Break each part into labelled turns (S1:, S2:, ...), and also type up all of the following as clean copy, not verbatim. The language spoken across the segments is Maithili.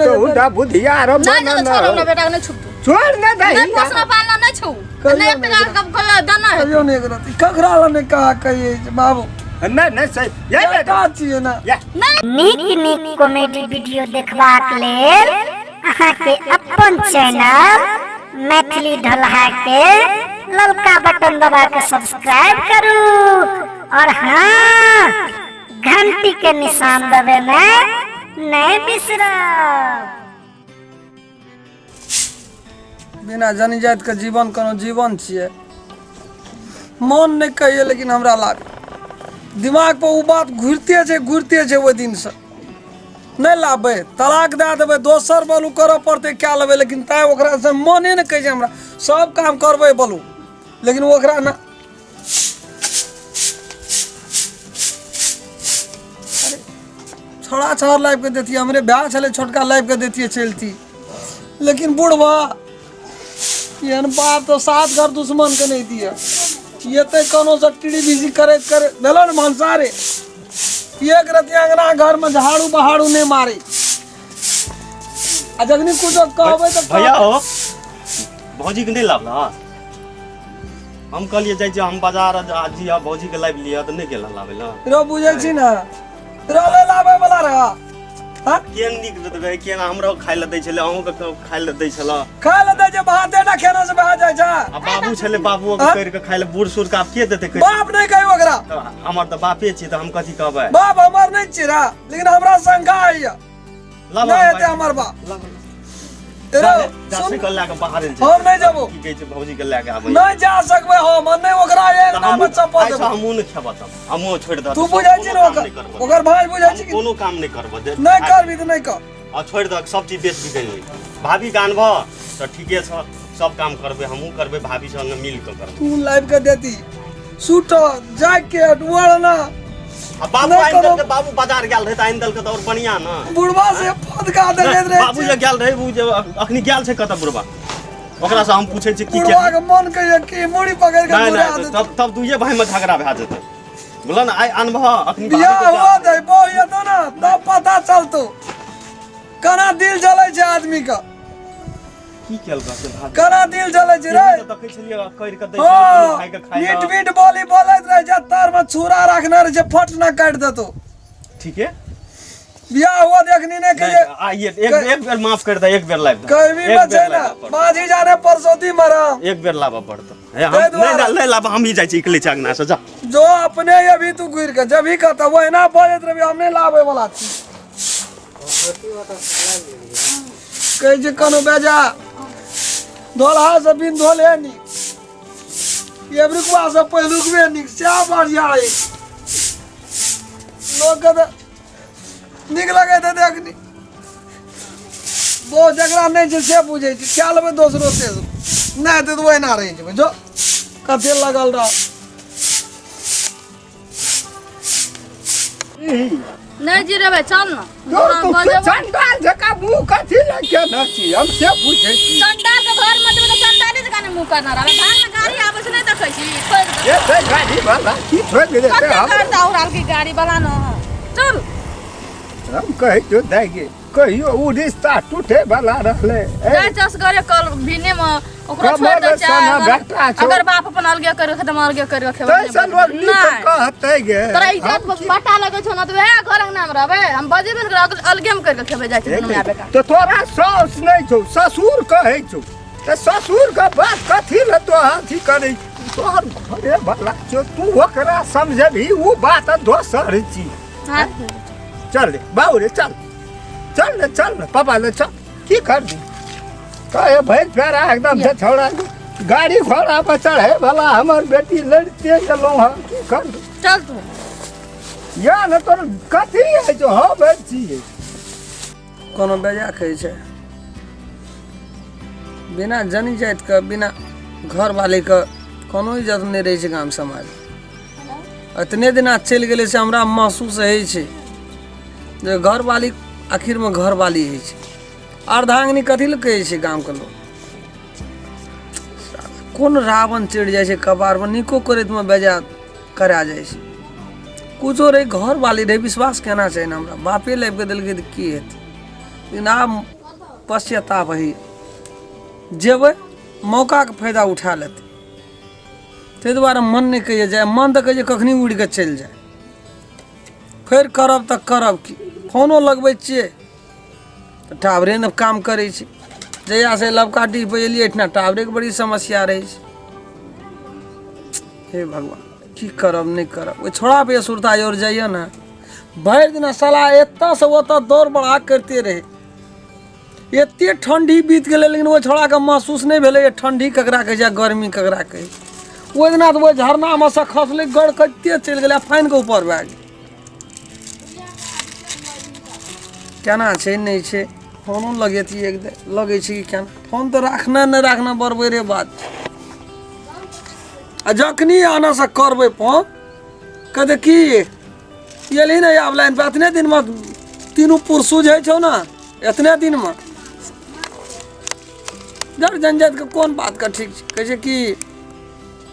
S1: तो उठा बुधिया रो
S2: नहीं नहीं छोड़ हमरा बेटा के नहीं छुपतू
S1: छोड़ ना दही
S2: नहीं पोसना पालना नहीं छू
S3: कहियो
S2: नहीं
S3: नहीं
S2: एक टका के दाना है
S3: कहियो नहीं करत ककरा लग नहीं कहा कहिए जे बाबू
S1: नहीं नहीं सही ये बेटा
S3: बेटा छियै ना
S1: ये
S4: नीक नीक कॉमेडी वीडियो देखबाक लेल अहाँके अपन चैनल मैथिली ढोलहा के ललका बटन दबा के सब्सक्राइब करू और हाँ, घंटी के निशान दबेनाइ नहि बिसरब।
S3: बिना जनी जातिके जीवन कोनो जीवन छियै मन नहि कहैए लेकिन हमरा लाग दिमाग पर ओ बात घुरिते छै घुरिते छै ओहि दिनसँ नहि लाबबै तलाक दए देबै दोसर बोलू करऽ पड़तै कए लेबै लेकिन तैँ ओकरासँ मने नहि कहै छै हमरा सब काम करबै बोलू लेकिन ओकरा ने छोड़ा छाड़ लाबि कऽ दैतियै हमरे भाय छलै छोटका लाबि कऽ दैतियै चलती लेकिन बुढ़बा एहन बाप तऽ सात घर दुश्मनके नहि दिअ एते कोनो से टीडी बिजी करैत करैत भेलो ने भनसारे एक रति अंगना घरमे झाड़ू बहाड़ू नहि मारे आ जखनी कुछो कहबै तऽ
S5: भैया हो भौजी के नहि लाबला हम कहलियै जाइ छियै हम बाजार आ जी आ भौजी के लाबि लिअ तऽ नहि गेल लाबै लए
S3: रो बुझै छी ने रहलै लाबै वाला रह हाँ?
S5: केहन नीक रहै केहन हमरो खाइ लए दै छलै अहूँके खाइ लए दै छलै
S3: खाय लए दै छै भाते टा खेना से भए जाइ छै
S5: आ बाबू छलै बाबुओ के
S3: हाँ?
S5: करि के खाइ लए बूढ़ सूढ़ के आब के देतै करि
S3: बाप नहि कही ओकरा
S5: तऽ हमर तऽ बापे छी तऽ हम कथी कहबै
S3: बाप हमर नहि छियै रे लेकिन हमरा शंका होइए
S5: लाबऽ
S3: नहि
S5: हम
S3: हेतै हमर बाप
S5: लाबऽ।
S3: रो
S5: जा
S3: सुन
S5: साइकिल लए कऽ बाहर छै
S3: हम नहि जेबो।
S5: की कहै छै भौजी के लए कऽ आबै
S3: नहि जा सकबै हम आ नहि ओकरा एक
S5: तऽ
S3: नाम
S5: हमहूँ-
S3: चप्पल
S5: आइसँ
S3: देबै
S5: हमहूँ नहि खेबऽ तब हमहूँ छोड़ि दह
S3: तू बुझै छी ने ओकर ओकर भाई बुझै छी कि
S5: कोनो काम नहि करबऽ दे
S3: नहि करबी तऽ नहि कर
S5: आ छोड़ि दह सब चीज बेच बिकै नहि भाभी के आनबह तऽ ठीके छ सब काम करबै हमहूँ करबै भाभी संगे मिल कऽ करबै
S3: तू लाबि कऽ देती स्वेटर जैकेट ओढ़ना
S5: आ बाबू
S3: नहि
S5: आनि
S3: करब।
S5: देलकै बाबू बाजार गेल रहै तऽ आनि देलकै तऽ आओर बढ़िआँ ने
S3: बुढ़वा से फदका देखैत रहै
S5: बाबू जे गेल रहै ओ जे अखनी गेल छै कतऽ बुढ़बा ओकरा से हम पूछै छी की
S3: बुढ़वा के मन कहिए कि मुड़ी पकड़ के
S5: नहि
S3: घुरा
S5: नहि
S3: देती
S5: तब तब दुइये भाई में झगड़ा भए जेतै बोला ने आइ अनबह अखनी
S3: बियाह हुआ दे बहु हेतौ ने तब पता चलतो केना दिल जलै छै आदमी के
S5: की केलक से भाभी
S3: केना दिल जलै छै रे
S5: तऽ देखै छलियै करि कऽ दै छलै दुनू भाई के खाइ
S3: मीट
S5: लए
S3: मीट बोली बोलैत रहै छै तर में छुरा रखने रहै छै फट ना काटि देतो
S5: ठीके
S3: बियाह हुआ देखनी नहीं
S5: नहि
S3: के
S5: आइए एक एक बेर माफ कर दे एक बेर लाइव दे
S3: कभी
S5: एक
S3: में
S5: बेर
S3: छै ना
S5: लाबऽ पड़तौ।
S3: बाजी जाने परसौती मरा
S5: एक बेर लाबऽ पड़तौ हे हम
S3: ताहि दुआरे-
S5: नहि नहि लाबऽ हम ही जाइ छी इकले छै अंगना से जा
S3: जो अपने अभी तू घुर के जब ही कहता वो एना बजैत रहबी हम नहीं लाबे वाला छी कहै छै कोनो बेजा धोलहा से बिन धोले नीक एबरुकवा से पहिलुकबे नीक सएह बढ़िया अछि लोकके तऽ नीक लगैत हेतै अखनी बहुत जकरा नहि छै से बुझै छै कए लेबै दोसरो तेसरो नहि हेतै तऽ ओहिना रहि जेबै जो कते लगल रह
S2: नहि जिरेबै चल ने
S1: तोर
S2: हँ,
S1: तो
S2: बजेबै।
S1: चंडाल जकाँ मुँह कथी लए केने छी हम से पूछै छी
S2: चंडाल के घर में जेबै तऽ चंडाले जकाँ ने मुँह करना रहबै भाग ने गाड़ी आबै छै नहि देखै छी ठोकि देतौ।
S1: ये से गाड़ी वाला की ठोकि देतै
S2: कते
S1: हम
S2: करता उड़ाल के गाड़ी वाला न चल
S1: हम कहै छौ दाइ गे कहियो ओ रिश्ता टूटे वाला रहलै ए,
S2: जाय चस करे कल भिने में ओकरो
S1: कमल
S2: छोड़ दे
S1: सना बेटा छौ।
S2: अगर बाप अपन अलगे कर रखे त अलगे कर रखे
S1: तैसे लोग नीक कहतै गे
S2: तोरा इज्जत बाटा लगे छौ ना त वएह घर अंगना में रहबे हम बजेबे ने करब, अलगे में कर के खेबे जाय छै दुनू माय बेटा
S1: तो तोरा साउस नहि छौ ससुर कहै छौ तऽ ससुर के बात कथी लए तो अथी करै तोहर घरे वाला छौ तू ओकरा समझबही ओ बात दोसर छी
S2: हाँ
S1: चल रे बाबू रे चल चल ने चल ने पापा ले चल की कर दी कहे भैंस प्यारा एकदम से छौड़ा गाड़ी घोड़ा पर चढ़े वाला हमर बेटी लड़ते गेलहुँ हँ की कर दी
S2: चल तू
S1: या ने तोर कथी है जो हम छियै
S3: कोनो बेजा कहै छै बिना जनी जातिके बिना घरवालीके कोनो इज्जत नहि रहै छै गाम समाज एतने दिना चलि गेलै से हमरा महसूस होइ छै जे घरवाली आखिरमे घरवाली होइ छै अर्धांगिनी कथी लए कहै छै गामके लोक कोन रावण चढ़ि जाइ छै कपारपर नीको करैतमे बेजा करा जाइ छै कुछो रहै घरवाली रहै विश्वास केना छै ने हमरा बापे लाबि कऽ देलकै तऽ की हेतै लेकिन आब पश्चाताप होइए, जेबै मौकाके फायदा उठा लेतै, ताहि दुआरे मन नहि कहैए जाय। मन तऽ कहै छै कखनी उड़ि कऽ चलि जाय। फेर करब तऽ करब की, फोनो लगबै छियै तऽ टावरे नहि काम करै छै। जहियासँ लवका डीह पर एलियै एहिठिना टावरेके बड़ी समस्या रहै छै। हे भगवान, की करब नहि करब। ओहि छोड़ापर सुरता आओर जाइए ने, भरि दिना साला एतऽसँ ओतऽ दौड़ बढ़ा करिते रहै। एते ठण्डी बीत गेलै लेकिन ओहि छोड़ाके महसूस नहि भेलै जे ठण्डी ककरा कहै छै आ गर्मी ककरा कहै छै। ओहि दिना तऽ ओहि झरनामे सँ खसलै, गड़कैते चलि गेलै आ फानिके ऊपर भए गेलै। केना छै नहि छै, फोनो लगेतियै एक बेर, लगै छै कि केना फोन तऽ राखना नहि राखना बरबरे बात छै। आ जखनी आनासँ करबै फोन, कहतै की एलही ने आब लाइन पर, एतने दिनमे तीनू पुरसू जे छौ ने, एतने दिनमे जर जनजातिके कोन बातके ठीक छै। कहै छै कि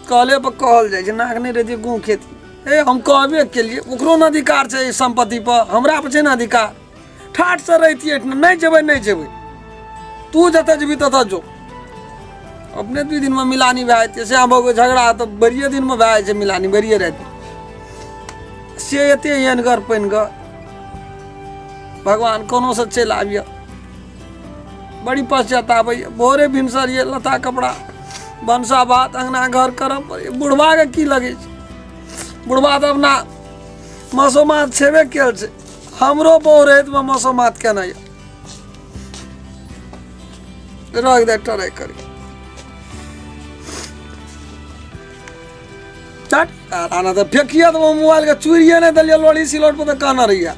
S3: कहले पर कहल जाइ छै, नाक नहि रहै छै गूँ खेती। ए हम कहबे केलियै, ओकरो ने अधिकार छै एहि सम्पत्ति पर, हमरा पर छै ने अधिकार। ठाठसँ रहितियै एहिठिना, नहि जेबै नहि जेबै, तू जतऽ जेबही ततऽ जो। अपने 2 दिनमे मिलानी भए जेतै। से भऽ गेल झगड़ा तऽ बड़िए दिनमे भए जाइ छै मिलानी, बड़िए राति से एते एहनगर पानिगर। भगवान कोनोसँ चलि आबियऽ। बड़ी पश्चाताप होइए। भोरे भिनसर ये लत्ता कपड़ा भनसा भात अङ्गना घर करऽ पड़ैए। बुढ़बाके की लगै छै, बुढ़बा तऽ अपना मसोमात छेबे कयल छै। हमरो बहु रहैतमे मसोमात केना यऽ। रख दे टराइ करी चट आना तऽ फेकिए देबो मोबाइलके, चूड़िए नहि देलियै लोढ़ी सिलौट पर तऽ कहने रहियै।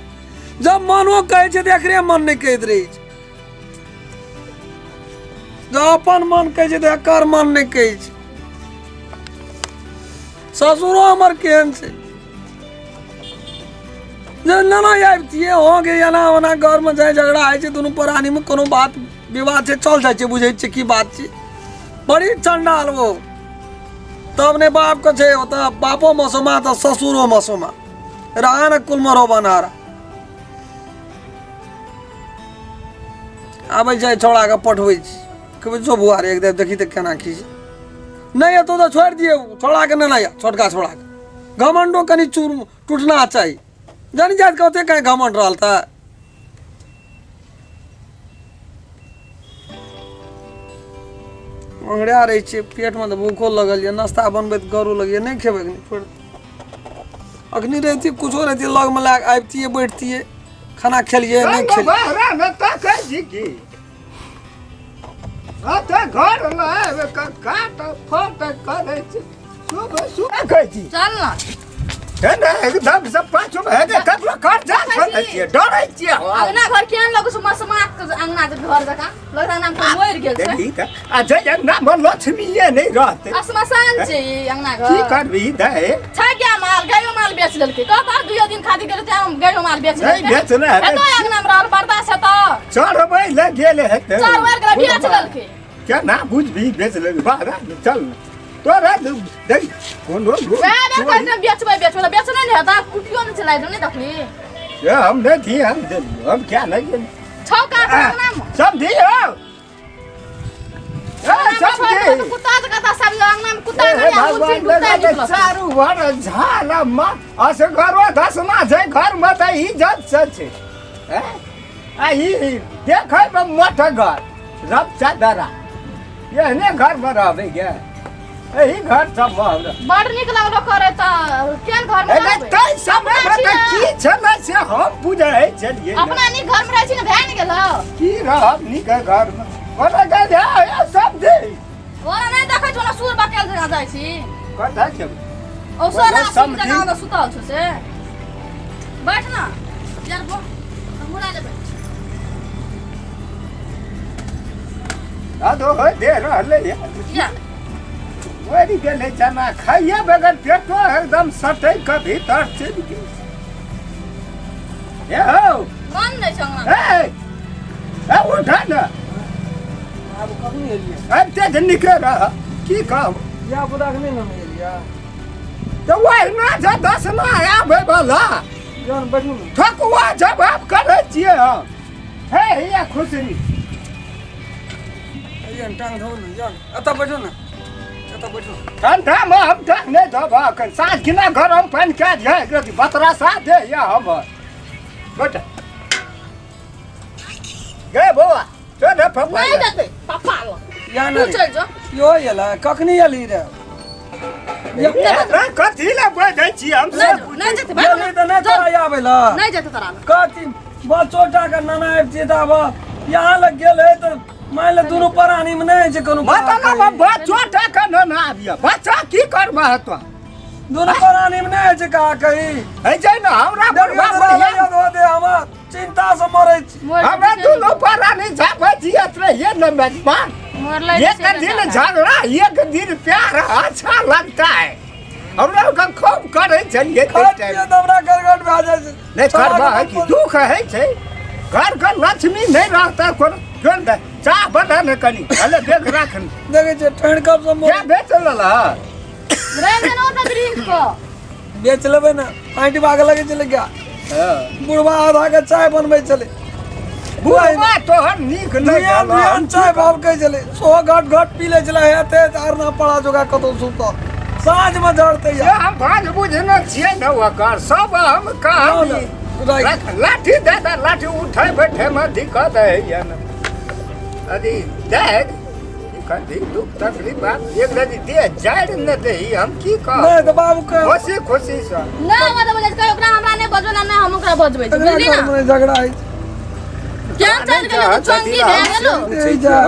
S3: जब मनो कहै छै तऽ एकरे मन नहि कहैत रहै छै। जब अपन मन कहै छै तऽ एकर मन नहि कहै छै। ससुरो हमर केहन छै जे नाना आबितियै हो गे, एना ओना घरमे जाइ झगड़ा होइ छै दुनू प्राणीमे, कोनो बात विवाद छै चल जाइ छै, बुझै छियै की बात छै। बड़ी चंडाल वो तब ने बापके छै ओतऽ, बापो मसोमा तऽ ससुरो मसोमा रहा ने कुलमे रो बनारा। आबै छै छौड़ाके पठबै छी, कहबै जो बौआ रे एक देर देखी तऽ केना की छै। नहि एतौ तऽ छोड़ि दियौ छौड़ाके, नहि नहि छोटका छौड़ाके घमंडो कनि चूर टूटना चाही। जानि जाइत के ओते कहीं घमंड रहल तऽ ओंघरा रहै छियै। पेटमे तऽ भूखो लगल यऽ, नाश्ता बनबैत गरो लगैए, नहि खेबै अखनी छोड़ि। अखनी रहितियै कुछो रहितियै लगमे लए कऽ आबितियै बैठतियै खाना खेलियै नहि खेलियै।
S1: बहरा में तकै छी की अते घर लए काट फट करै छी, सुबह सुबह कहै छी।
S2: चल ना।
S1: हे ने एकदम से पाँच हे जे ककरो कर्जा छोड़ै छियै, डरै छियै हम।
S2: अंगना घर केहन लगै छै, मसमात के अंगना जे घर जकाँ लगै छै, अंगना मे कोइ मरि गेल छै।
S1: देखी तऽ आ जे अंगना मे लक्ष्मीए नहि रहतै,
S2: श्मशान छै ई अंगना
S1: की
S2: घर।
S1: करबी दै
S2: छै क्या माल, गायो माल बेच लेलकै। कह तऽ दुइयो दिन खातिर गेलै तेँ गायो माल बेच
S1: नहि
S2: लेलकै।
S1: बेचने हेतै।
S2: हेतै अंगना मे रहल बर्दाश्त हेतौ?
S1: चढ़बै लए गेल हेतै।
S2: चढ़बै गेलै बेच लेलकै।
S1: केना बुझबी बेच लेलकै? बाहर चल ने तोरा देख कोनो लोग
S2: वएह बेर कहै छै बेचबै बेचबै तऽ बेचने नहि हेतै, कुटियो नहि चलाइ देलौ, नहि देखली?
S1: से हम नहि ध्यान देलियै, हम क्या नहि गेलियै।
S2: छौ कात अंगना मे।
S1: समझी हो ए समझी।
S2: कुत्ता जकाँ तऽ सब अंगना मे कुत्ता
S1: हे
S2: नहि आ
S1: भगवान,
S2: उलसिन कुत्ता
S1: देखा
S2: निकलत।
S1: चारू भर झाल मा असगरो धसना छै घर मे तऽ इज्जत से छै। हैं? आ ई देखै मे मोट घर रब चादरा एहने घर मे रहबै गे, एही घर सब मे हमरा
S2: बड़ नीक लगलो करे तऽ केहन घर मे
S1: ए
S2: रहबै?
S1: तै समय मे तऽ
S2: अपना
S1: की
S2: छी ने।
S1: छलै से हम बुझै छलियै ने।
S2: अपना नीक घर मे रहै छी ने, भए ने गेलौ।
S1: की रहब नीक घर मे, ओना गए सब दे
S2: ओना नहि देखै छौ, ओना सूर बकेल जकाँ जाइ छी।
S1: कतऽ जेबै?
S2: ओ सोरा
S1: ओना
S2: सूर
S1: समधी।
S2: जकाँ ओना सुतल छौ से। बैठ ना यार, बो मुड़ा लेबै।
S1: आदो हो दे रहलै या।
S2: या
S1: मरि गेलै चना खाइए बगैर, पेटो एकदम सटै के भीतर चलि गेल। ए हौ
S2: मन नहि छौ अंगना।
S1: ए ए उठा ने।
S3: आब कखनी एलियै?
S1: आबिते जे निके रह, की कहब।
S3: धिया पुताके नहि ने एलियै?
S1: तऽ ओहिना जे दसमा आबै बला
S3: जहन बैठू ने।
S1: ठकुआ जवाब करै छियै हम। हे हिया खुशरी।
S3: ये टांग धो ने जान, एतऽ बैठो ने, एतऽ बैठो।
S1: ठंडा में हम टांग नहीं धोब अखन, साँझ खिना गरम पानि कए दिह, एक रति बतरा सा दे या हमर बेटा गे बौआ चल रे पप्पा।
S2: नहीं जेतै पप्पा लग।
S3: या
S2: तू
S3: ने
S2: चलि जो।
S3: यो एला कखनी एली रे?
S1: ए, कथी लए बजै छी हम
S2: नहीं
S1: सब?
S2: जो, नहीं जेतै।
S3: गेली तऽ नहि तोरा आबै लए।
S2: नहीं जेतै तोरा लग।
S3: कथी बच्चोटा के नाना आबितियै तऽ आब यहाँ लग गेल है तऽ मान ले दुनू प्राणी में नहीं छै कोनो
S1: मतलब बच्चो टाका न ना आबिय, बच्चा की करबह तो?
S3: दुनू प्राणी में नहीं छै कहा कही।
S1: है छै ने हमरा बुढ़बा बुढ़िया
S3: याद हो दे, हमर चिंता से मरै छी।
S1: हमरा दुनू प्राणी झापै जियत रहिए न मेजबान।
S2: मरलै।
S1: एक दिन झगड़ा एक दिन प्यार अच्छा लगता है। हमरा ओकर खूब करै छलियै ताहि
S3: खाइत
S1: टाइम।
S3: पियैत हमरा गड़गड़ भए जाइ छै।
S1: नहि करबा है कि दुख है छै, घर घर लक्ष्मी नहीं रहता कोनो। जोन दे चाह बना ने कनी, अले देख राख ने।
S3: देखै छियै ठंड कब से
S1: क्या बेच लेला?
S2: ड्रिंक को
S3: बेच लेबै ने, आँटि भाग लगै छलै क्या।
S1: हाँ।
S3: बुढ़वा आधा के चाय बनबै छलै।
S1: बुढ़वा तोहर नीक नहि
S3: दुनिया
S1: भेल।
S3: दुनिया चाय भाव कहै छलै, सो घट घट पी लै छलै, हेतै तऽ आर ना पड़ा जोगा कतौ सुतल साँझमे झड़तै।
S1: से हम भाँज बुझने छियै ने ओकर सब हम कहानी। लाठी दे दे, लाठी उठै बैठे में दिक्कत होइए ने। अरे दे की करबी, दुख तकलीफ बात एक रति देह जारि ने दही, हम की कहब?
S3: नहि तऽ बाबू के
S1: खुशी खुशी से
S2: नहि मतलब बोलै छै, ओकरा हमरा नहि बजबै ने, हम ओकरा बजबै छी, बुझली ने?
S3: घरमे झगड़ा होइ छै।
S2: केहन चलि गेलो तू, चंगी भए गेलो।
S3: ई जा।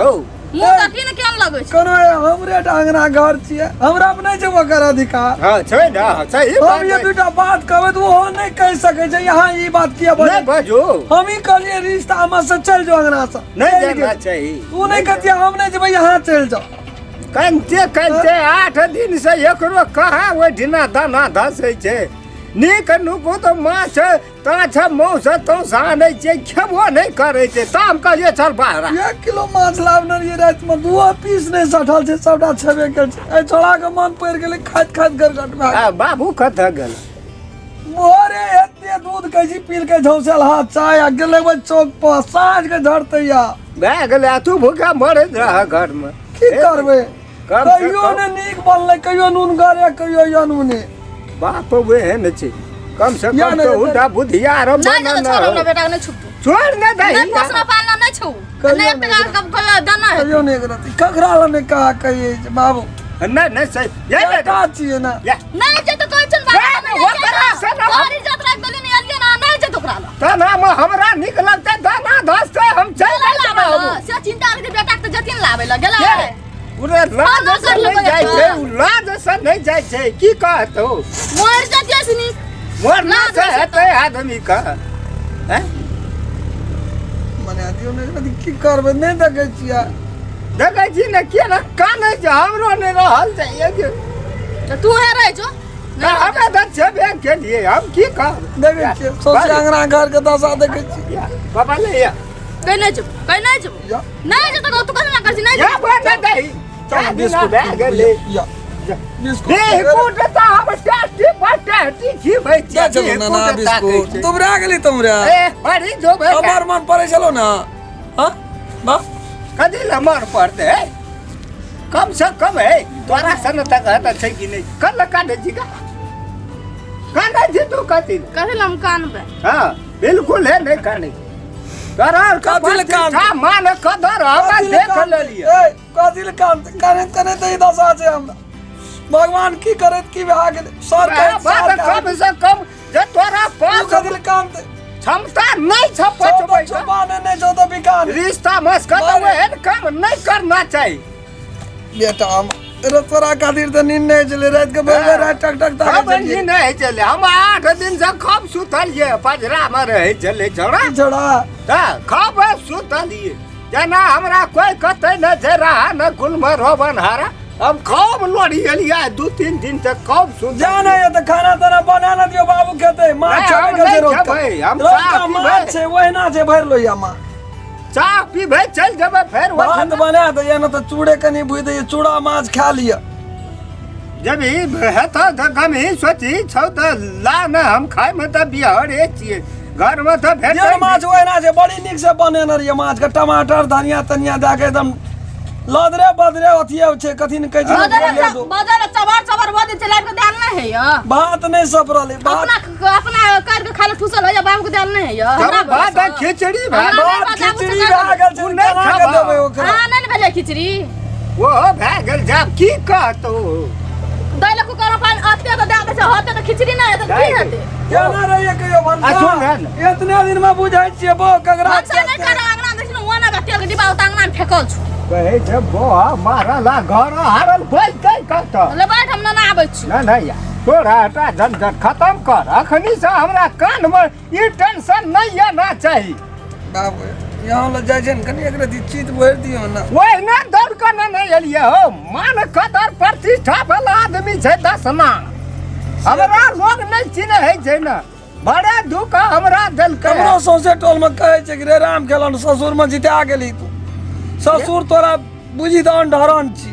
S2: मुँह देखी ने केहन लगै छै।
S3: कोनो हमरे टा अंगना घर छियै, हमरा पर नहि छै ओकर अधिकार?
S1: हाँ छै ने, हाँ, सही
S3: हम
S1: बात
S3: ये
S1: है।
S3: दूटा बात कहबै तऽ ओहो नहि कहि सकै छै, यहाँ ई बात किया
S1: नहि
S3: बजै?
S1: बजू।
S3: हम ई कहलियै रिश्ता मे से चलि जाओ अंगना से।
S1: नहि
S3: चलि
S1: जाना
S3: गेल।
S1: चाही।
S3: ओ नहि कहतियै हम नहि जेबै, यहाँ चलि जाओ।
S1: कनिते कनिते 8 दिन से एकरो कहाँ ओहिठिना दाना धसै छै। नीक नुकू तऽ माछ ताछ मौस तौस आनै छै, खेबो नहि करै छै, तऽ हम कहलियै चल बाहर।
S3: 1 किलो माछ लाबने रहियै रातिमे, दूओ पीस नहि सठल छै, सबटा छेबे कयल छै। एहि छोड़ाके मन पड़ि गेलै, खाइत खाइत गरगट भए गेल।
S1: आ बाबू कतऽ गेल?
S3: भोरे एते दूध कहै छी पीलकै झौसल हाथ चाय आ गेलै ओहि चौक पर, साँझ के झड़तै या।
S1: भए गेलै, आ तू भूखा मरैत रह घरमे।
S3: की करबै?
S1: कम से
S3: कहियो
S1: कम
S3: ने नीक बनलै, कहियो नून गरे, कहियो अनूने।
S1: बाप ओहन छै, कम से
S3: या
S1: कम
S3: नहि
S1: तऽ हुनका बुधियार
S2: नहि
S1: बनल
S2: जेतै, छोड़
S1: हो।
S2: हमरा बेटा के नहि छुपतौ।
S1: छोड़ ने दही।
S2: नहि पोसना पालना नहि छौ।
S3: कहियो
S2: नहि एक
S3: नहि।
S2: टका के कहियो दाना हेतौ।
S3: कहियो नहि गलती ककरा लग नहि कहा कहियै जे बाबू।
S1: नहि नहि सही ये बेटा।
S3: बेटा छियै ने।
S1: ये।
S2: नहि जेतौ कहै छौ ने।
S1: नहि, नहि, ओकरा से ना।
S2: तोहर इज्जत राखि देली ने, एलियै ने, नहि जेतौ ओकरा लग।
S1: दाना में हमरा नीक लगतै, दाना धसतै, हम चलि
S2: नहि
S1: जेबै।
S2: लाबै
S1: बाबू
S2: लए, से चिंता रहै बेटा के तऽ जतिन लाबै लए गेलै।
S1: के? उरे लाज से नहि जाइ छै, उ लाज से नहि जाइ छै, की कहतौ?
S2: मरि जतियै से नीक।
S1: मरना
S2: लाज
S1: से
S2: से
S1: हेतै आदमी के हैं?
S3: मने दियौ ने कथी, की करबै? नहि देखै छियै?
S1: देखै छी ने के ने कानै छै, हमरो नहि रहल छै जे।
S2: तऽ तू हे रहै छौ।
S1: हमरा तऽ छेबे केलियै, हम की कहब?
S3: देखै छियै सौंसे अंगना घर के दशा देखै छियै।
S1: बाबा ले या।
S2: कहि नहि जेबौ, कहि नहि जेबौ।
S3: या।
S2: नहि जेतौ, तू कथी करै छी? नहि
S1: या
S2: जेबौ।
S1: बना दही।
S3: चल बिस्कुट।
S1: भए गेलै।
S3: या बिस्कुट।
S1: बिस्कुट तऽ हम टेस्टी बड़ टेस्टी खिबै
S3: जा
S1: छियै।
S3: चलू नाना बिस्कुट दुबरा गेली तुमरा।
S1: ए बड़ी जो
S3: हमर मन पड़ै छलो ने? हाँ बा।
S1: कथी लए मन पड़तै है? कम से कम है तोरा सन तक हेतै छै कि नहि? कल कानै छी का कानै छी तू कथी लए?
S2: कथी लए हम कानबै?
S1: हाँ बिल्कुल है, नहि कानै तोरा आर के।
S3: कथी लए कान?
S1: प्रतिष्ठा मान कदर हमरा देख लेलियै।
S3: ए कथी लए कान? कनैत कनैत ई दशा छै हमरा। भगवान की करैत की भए गेलै सर कहैत
S1: बात
S3: सर
S1: कम से कम जे तोरा
S3: तू
S1: पास
S3: कथी लए कानतै?
S1: क्षमता नहि छ पचबै के।
S3: छुपा ने नहि छौ तऽ बिका ने।
S1: रिश्ता मस्कत
S3: मारे।
S1: एहन काम नहि करना चाही।
S3: बेटा हम रे तोरा खातिर तऽ नींद नहि छलै राति के, भरि भरि राति टक टक ताकै
S1: खबर
S3: छलियै।
S1: ही नहि छलै, हम 8 दिन से खूब सुतलियै, पजरा मे रहै छलै छौड़ा।
S3: छौड़ा।
S1: तऽ खूब सुतलियै, जेना हमरा कोई कतै नहि छै रहा न कुल में रोबन हारा। हम खूब लोड़ी एलियै 2-3 दिन तक खूब सुतलियै।
S3: जा नहि तऽ खाना ताना बना ने दियौ, बाबू खेतै माछ।
S1: नहि,
S3: छेबे
S1: हम
S3: करै छै
S1: नहि
S3: रौतका।
S1: खेबै, हम
S3: रौतका
S1: चाह पीबै।
S3: माछ छै, ओहिना छै, भरि लोहिया माछ।
S1: चाह पीबै चलि जेबै फेर
S3: भात
S1: ओहिठिना।
S3: बना दैया ने तऽ चूड़े कनि भुजि दैया, चूड़ा माछ खा लिअ।
S1: जब ही हेतौ तऽ गमही सोची छौ तऽ ला ने, हम खायमे तऽ बिहरे छियै। घर में तऽ भेटै
S3: जे माछ ओहिना छै, बड़ी नीक से बनेने रहियै माछ के, टमाटर धनिया तनिया दए के एकदम लदरे बदरे अथिये छै, कथी ने कहै छै।
S2: बदल बदल चबर चबर भऽ जाइ छै, लाइब के देल नहि होइया।
S3: भात नहि सपरलै भात।
S2: अपना अपना कर के खाले ठूसल होइया, बाबू के देल नहि होइया।
S1: तब भात आ खिचड़ी भए
S2: हमरा
S3: भात
S2: नहि बजाबू
S3: खिचड़ी
S2: से
S3: भए गेल छै।
S1: ओ नहि
S3: केना के
S1: खेबह।
S3: देबै ओकरा?
S2: हाँ, नहि ने भेलै खिचड़ी।
S1: ओहो भए गेल, जाब की कहतौ।
S2: दैल कुकर में पानि अते तऽ दए दै छै, होते तऽ खिचड़ी नहि हेतै तऽ की हेतै?
S3: केना रहियै कहियो
S1: आ सुन
S3: भनसा?
S1: ने।
S3: एतने दिन में बुझै छियै बौ ककरा।
S2: भनसा नहि कर, अंगना में देखिन ओना के तेल के डिब्बा ओतऽ अंगना में फेकल छौ।
S1: कहै छै बौआ मारल आ घर हारल बोलतै कतऽ?
S2: ले बैठ, हम ना आबै छी।
S1: नहि नहि यार, तोरा हटा झंझट खत्म कर अखनी से। हमरा कान में ई टेंशन नहीं आना चाही।
S3: बाबू यहाँ लग जाइ छै ने, कनि एक रति चित भरि दियौ ने।
S1: ओहिना दौड़ कऽ ने नहि एलियै हो। मान कदर प्रतिष्ठा वाला आदमी छै दसना, हमरा लोग नहि चिन्है छै ने, बड़ा दुख हमरा देलकै।
S3: हमरो सौंसे टोल में कहै छै कि रे राम खेलन, ससुर में जिता गेली तू, ससुर तोरा बुझी तऽ अनढरन छी।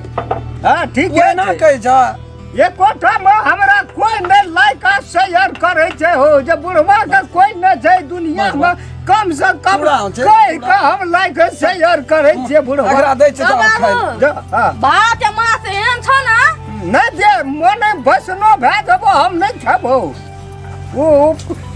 S1: हाँ ठीक
S3: ओहिना
S1: है।
S3: कहै छै
S1: एकोटा मे हमरा कोई नहि लाइक आ शेयर करै छै हो, जे बुढ़वा के कोई नहि छै दुनिया मे, कम से कम
S3: पूरा छै,
S1: कहि के हम लाइक शेयर करै छियै बुढ़वा।
S3: एकरा दै छै तऽ
S2: बाबू।
S3: खाइ ले।
S1: जो, हाँ।
S2: भात या माछ एहन छौ ने।
S1: नहि जे मने बसनो भए जेबो, हम नहि खेबो। ओ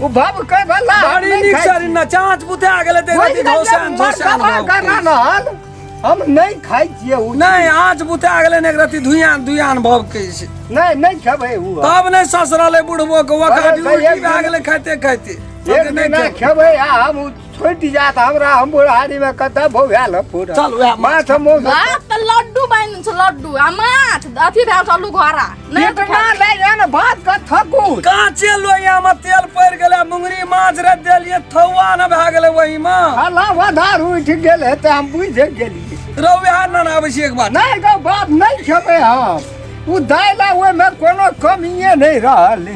S1: ओ बाबू कहे वाला हम
S3: बड़ी
S1: नहि
S3: नीक
S1: खाइ
S3: से
S1: छी।
S3: ना चाँच बुता गेलै तऽ
S1: ओहि
S3: रति
S1: दिन
S3: झौसान झौसान
S1: मरकबा
S3: भऽ
S1: गाना
S3: गेल।
S1: रहल, हम नहि खाइ छियै ओ।
S3: नहि आँच बुता गेलै ने, एक रति धुइयान धुइयान भभकै छै।
S1: नहि, नहि खेबै ओ।
S3: तब नहि ससरलै बुढ़बो के, ओकरा
S1: अरे
S3: उल्टी
S1: एक
S3: भए
S1: दिन-
S3: गेलै खाइते खाइते।
S1: एक
S3: नहि
S1: दिना
S3: खेबै।
S1: खेबै आ हम ओ छुटि जायत हमरा, हम बुढ़ारी मे कतऽ भौआल पूरा।
S3: चल उएह
S1: माछ मौस
S2: भात तऽ लड्डू बनि छौ लड्डू, आ माछ अथी भेल छौ आलू घोड़ा नहि
S1: इतना नहि एहन भात के थकू।
S3: काँचे लोहिया में तेल पड़ि गेलै, मुंगरी माछ रे देलियै, थौआ न भए गेलै ओहिमे।
S1: हला वधार उठि गेल हेतै, हम बुझि गेलियै।
S3: रौ उएह न आबै छी एक बार।
S1: नहि गौ बाप, नहि खेबै हम ओ दालि, आ ओहिमे कोनो कमिए नहि रहल।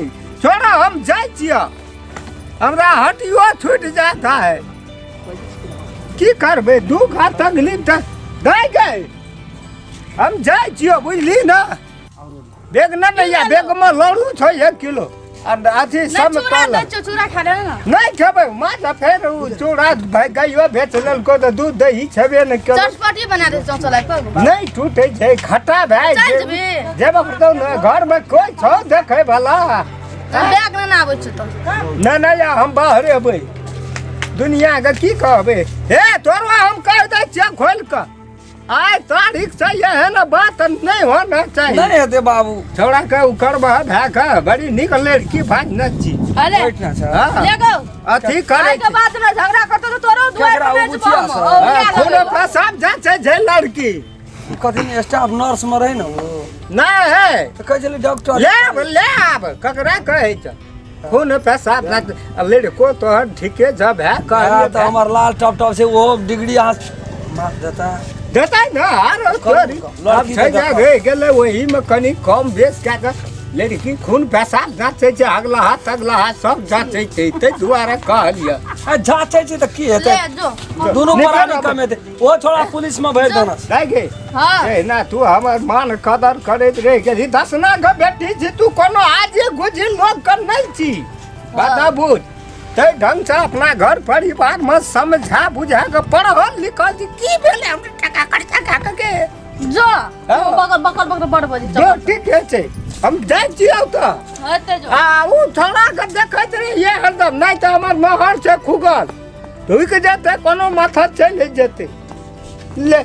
S1: छोड़ा, हम जाइ छियै, हमरा हटियो छूटि जाता है। की करबै, दुख आ तकलीफ तऽ दाइ गै, हम जाइ छियौ, बुझली ने? बेग न नहि या बेगमे लड़ू छै 1 किलो आ अथी
S2: नहि
S1: सब
S2: चूड़ा
S1: कहलक।
S2: दै छौ, चूड़ा खा ले ने।
S1: नहि खेबै माछ, फेर ओ चूड़ा भाइ गाइयो बेच लेलको तऽ दूध दही छेबे नहि केलौ।
S2: चटपटी बना दे चौचौ लाइक पर।
S1: नहि टूटे छै, खट्टा भए
S2: चल
S1: गेल।
S2: जेबही?
S1: जेबो करतौ ने, घरमे कोइ छौ देखै वाला?
S2: बैग ने आबै छौ तऽ।
S1: नहि नहि या, हम बाहर एबै, दुनियाके की कहबै। हे तोरो हम कहि दै छियै खोलि कऽ, आइ तारीख से एहन बात नहि होना चाही।
S3: नहि हेतै बाबू।
S1: छौड़ा के ओ करबह भए के बड़ी नीक लड़की भाज न छी।
S2: अरे
S3: बैठना छै।
S1: हाँ,
S2: ले गो।
S1: अथी करै
S2: आइ के
S1: छै।
S2: बाद में झगड़ा करतो तऽ तोरो दुआर
S3: केकरा
S2: पर
S3: ओ
S2: बेचबो
S3: बुचिया
S2: हम।
S3: सब?
S2: ओ
S1: हाँ,
S2: लए
S1: खून
S2: लेबै।
S1: पेशाब जाइ छै जे लड़की।
S3: कथी स्टाफ नर्स में रहै ने ओ?
S1: नहि है।
S3: तऽ कहै छलै डॉक्टर।
S1: ले आब, ले आब, ककरा कहै छै खून पेशाब जाइत आ लड़को तोहर ठीके जब है।
S3: हाँ,
S1: कहलियै
S3: तऽ हमर लाल टप टप छै, ओहो डिग्री अहाँ माफ देता।
S1: देतै ने आरो तोरी।
S3: लड़की
S1: आब छै
S3: तऽ
S1: जे
S3: देखब।
S1: रहि गेलै ओहिमे कनि कम बेस कए कऽ, लड़की खून पेशाब जाँचै छै, अगला हाथ अगला हाथ सब जाँचै छै, ताहि दुआरे कहलियै।
S3: आ जाँचै छै तऽ की हेतै?
S2: ले जो।
S3: दुनू
S1: निकल
S3: प्राणी
S1: आब।
S3: कमेतै, ओ छोड़ा पुलिस में भरि देना।
S1: दाइ गे।
S2: हाँ।
S1: एना तू हमर मान कदर करैत रहि गेली, दसना के बेटी छी तू, कोनो आजे गुजी लोक के नहि छी। बताबू ताहि ढंग से अपना घर परिवार में समझा बुझा के पढ़ल लिखल छी, की भेलै हमरा टका खर्चा खा के
S2: जो।
S1: हाँ।
S2: बकल बकल बकल बड़ बजे।
S1: जो ठीके छै, हम जाइ छियौ तऽ।
S2: हेतै जो।
S1: आ ओ छोड़ा के देखैत रहियै हरदम, नहि तऽ हमर मोहर छै खुगल, ढुकि जेतै कोनो माथा, चलि जेतै। ले।